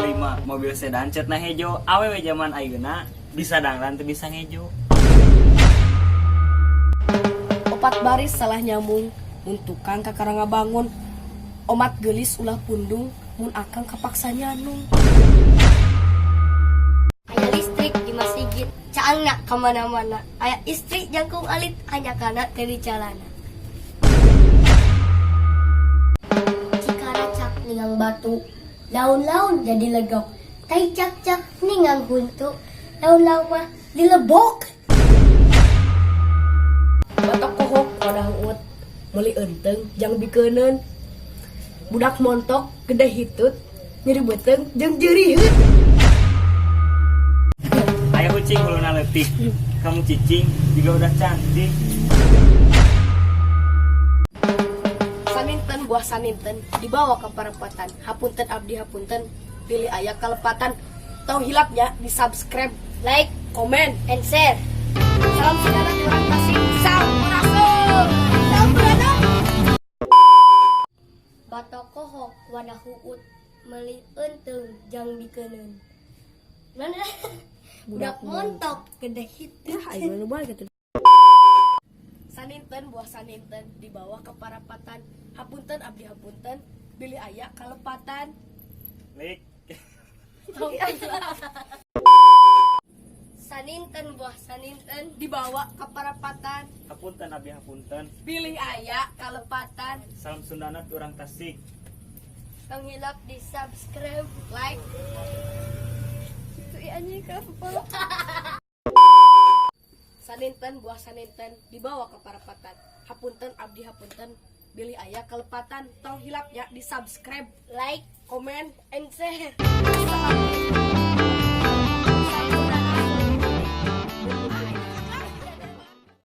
25 mobil sedan catna hejo, awewe zaman ayeuna bisa dangdan teu bisa ngejo. Opat baris salah nyambung, mun tukang kakara ngabangun. Omat geulis ulah pundung, mun akang kapaksa nyanung. Aya listrik di masjid, caangna kemana-mana. Aya istri jangkung alit, hanjakana teu dicalana. Cikaracak ningang batu, laun-laun jadi legok. Tai cak-cak ningang huntu, laun-laun mah dilebok. Batok kohok wadah huut, meuli eunteung jang bikeuneun. Budak montok gede hitut, nyeri beuteung jeung jeuriheut. Aya ucing huluna leutik, kamu cicing juga udah cantik. Saninten buah saninten dibawa ke parapatan. Hapunten abdi hapunten, pilih aya kalepatan. Tong hilap nya di subscribe, like, komen, and share. Salam saudara di orang Tasik. Sampurasun. Sampurasun. Batok kohok wadah huut, meuli eunteung jang bikeuneun. Mana? Budak montok gede hitut. Ya, ayo lu balik gitu. Saninten buah saninten dibawa ke parapatan. Hapunten abdi hapunten, bilih aya kalepatan. Lik. Tong hilap. Saninten buah saninten Dibawa ke parapatan. Hapunten abdi hapunten. Bilih aya kalepatan. Salam Sundana ti urang Tasik. Tong hilap di subscribe, like. Itu anjing ke. Saninten buah saninten dibawa ke parapatan. Hapunten abdi hapunten, bilih aya kalepatan. Tong hilap ya di subscribe, like, komen, and share. Assalamualaikum.